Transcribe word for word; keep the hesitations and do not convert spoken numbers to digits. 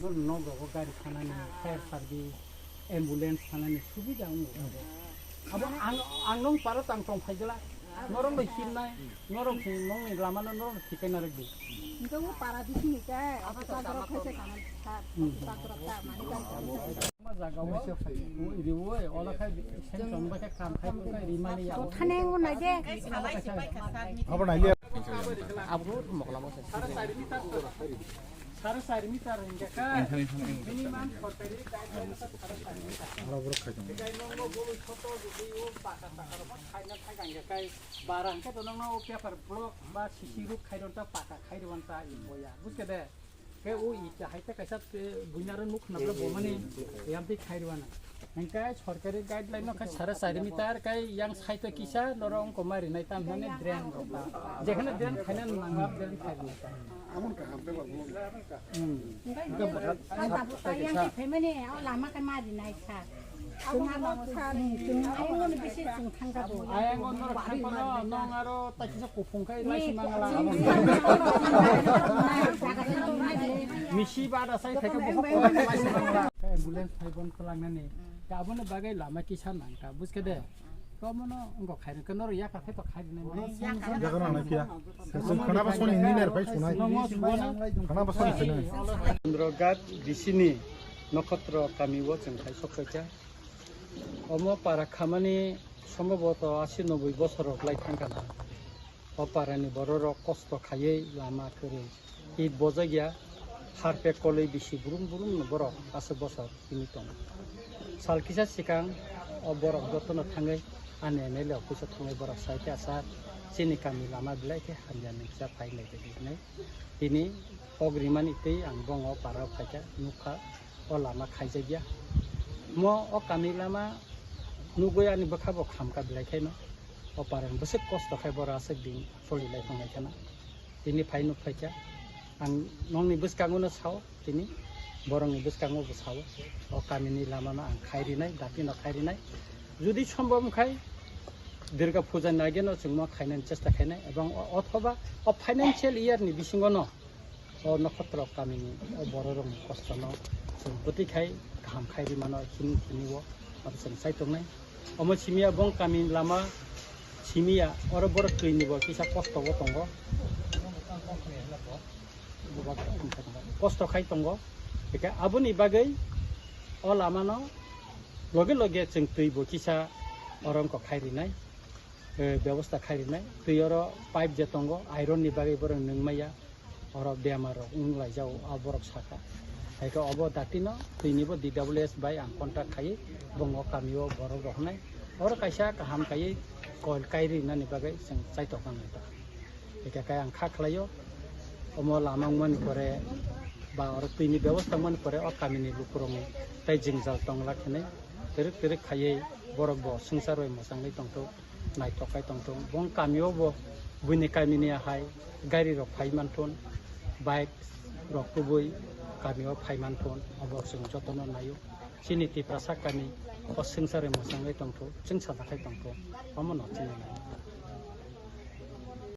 Nogo gari thanani, fire service, ambulance thanani subida wngo. Abo ang, ang nong para tang tong phaigla. Norok bai himnai, norok si nongni lamano norok thikai narwk di. Hingke o para bisini khe, abo chakrok khaisa kana, chakrok ta, mani kha. Ma jaga o, o iri o, ola khai sen chong ba khe kam khai ko kai ri mani ya. Thane o nai de. Abo nai le. Abo mokla mo. Sare sari meter hingke kai. Minimum sorkari guideline sa sare sari meter. Aro borok khai tongo. Guideline no bolu soto jodi o paka saka ro khai na thai hingke kai. Bara hingke to nong no paper block ba C C roof khai ron ta paka khai ron ta i boya. Buske de. Ke o i ta hai ta kaisa bunyaro nuk na bla bomani yam ti khai ron na. Hingke sorkari guideline no khe sare sari meter kai yang side o kisa norok wngkoma rinai tam hwnani drain rok ta. Jekhane drain khaina nangma drain khai rinai ta. Amon kaham paper block. Hmm. Hingke bahai. Ang tabuk ta yang ti phaimani, o lama khe ma rinai kha. Ayang o norok thangkano, nong aro ta kisa kuphung khai laisi mangala. Misi bada sai thai khe bukhuk khai laisi mangala. Ambulance phai bon twlangnani. Aboni bagwi lama kisa nangkha, buskhe de. Tomono wngkha khairokhe norok yakar khe to khairoknai. Yakar nang phiya. Khana ba soni engineer pai sunai. Khana ba soni sunai. Chandra Ghat bisini Nokhatro kami o chwng khai sok paikha. Omo para khamani sombhoboto asi noboi bosor rok lai thangkha na. O parani bororok kosto khaiwi lama kwrwi it bojak ya, harpek kolwi bisi brum brum no borok aswk bosor tini tongo. Sal kisa swkang o borok jotono thangwi ani M L A office o thangwi borok sai khe, "Sir, chini kami lama belai khe hamya, nungsa phai nai," hinwi. Tini kok rimani twi ang bongni o para o phaikha, nukha o lama khaijakya. Mo o kami lama nugwi ani bwkha bo khamkha belai khaino. O parani bwswk kosto khai borok aswk din solilai tonglai kheno. Tini phai nuk phaikha. Ang nokni bwskango no sao, tini borokni bwskango bo sao. O kamini lama no ang khai rinai, dati no khai rinai. Judi sombhob wngkhai, Durga Puja ni age no chwng mo khainani chesta khainai, ebong o-, othoba o financial year ni bisingo no o Nokhatro kamini o bororokni kostono chwng bwtwi khai kaham khai rimano hini hini o abo chwng chai tongnai. Omo simiya bong kami lama simiya oro borok twi ni bo kisa kosto o tongo. Kosto khai tongo. Hingke aboni bagwi o lama no loge loge chwng twi bo kisa oro wngkha khai rinai, eh, bebosta khai rinai. Twi oro pipe je tongo, iron ni bagwi borok nwng maya. Oro bemar rok wng lai jago, a borok saka. Hai khe obo dati no twi ni bo D W S bai ang contact khai, bong o kami o borok rok hnai. Oro kaisa kaham khai coil kai ri nani bagwi chwng chai tok nang lai ta. Hai khe kai ang kha khlai o, omo lama wng mani pore ba oro twi ni bebosta wng mani pore o kami ni luku rok ni tai jwngjal tong la khe nai. Twrwk twrwk khai borok bo swngchar bai mwchang lai tong thok. Naithok khai tongthung. Bong kamio bo buini kamini hai gari rok phai manthun, bike rok kubui kamio phai manthun, obo chwng jotono naio. Chini Tiprasa kami o swngcharwi mwchangwi tongthung, chwngsa dakhai tongthung, omono chini nai.